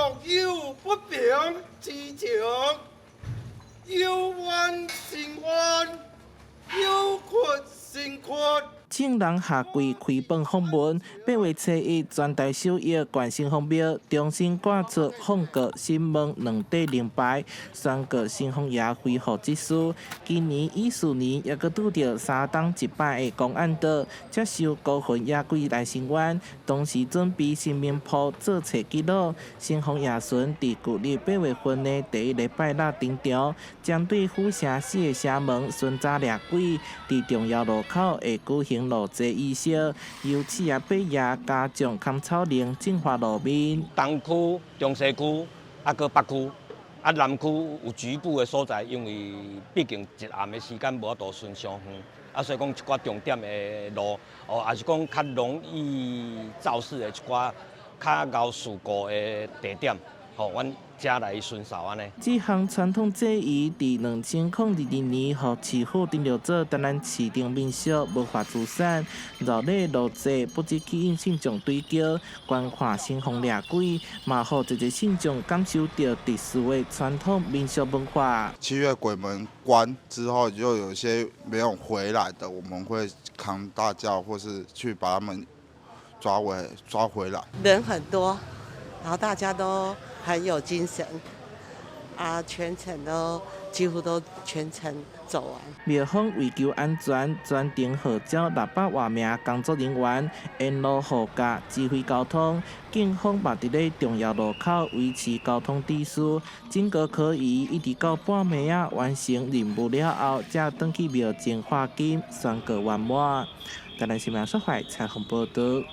若有不平之情，有冤伸冤，有屈伸屈。眾人下跪開放法門，8月初1全台首邑縣城隍廟重新掛出放過審問兩塊靈牌，宣告城隍爺恢復秩序。今年乙巳年，猶閣拄著三冬一擺的公案桌，接受孤魂野鬼來伸冤。同時準備神明簿做冊記錄。城隍爺巡佇舊曆8月份的第一禮拜六登場，針對府城四个城門巡查掠鬼，佇重要路口會舉行路祭儀式，由48爺家將崁草龍淨化路面。東區、中西區，啊，閣北區，啊，南區有局部的所在，因為畢竟一暗的時間無法度巡傷遠，啊，所以講一寡重點的路，哦，抑是講較容易肇事的一寡較𠢕事故的地點，吼，阮才來巡掃按呢。這項傳統祭儀佇2022年，予市府登錄做台南市定民俗文化資產。繞禮路祭不只吸引信眾追轎，觀看神風掠鬼，嘛予濟濟信眾感受著特殊的傳統民俗文化。7月鬼門關之後，就有些沒有回來的，我們會扛大轎或是去把他們抓回來。人很多，然後大家都很有精神，啊，全程都幾乎都全程走完。廟方為求安全，專程號召600外名工作人員沿路護駕指揮交通，警方嘛佇咧重要路口維持交通秩序。整個可儀一直到半暝仔完成任務了後，才轉去廟前化金，宣告圓滿。台南新聞說懷採訪報導。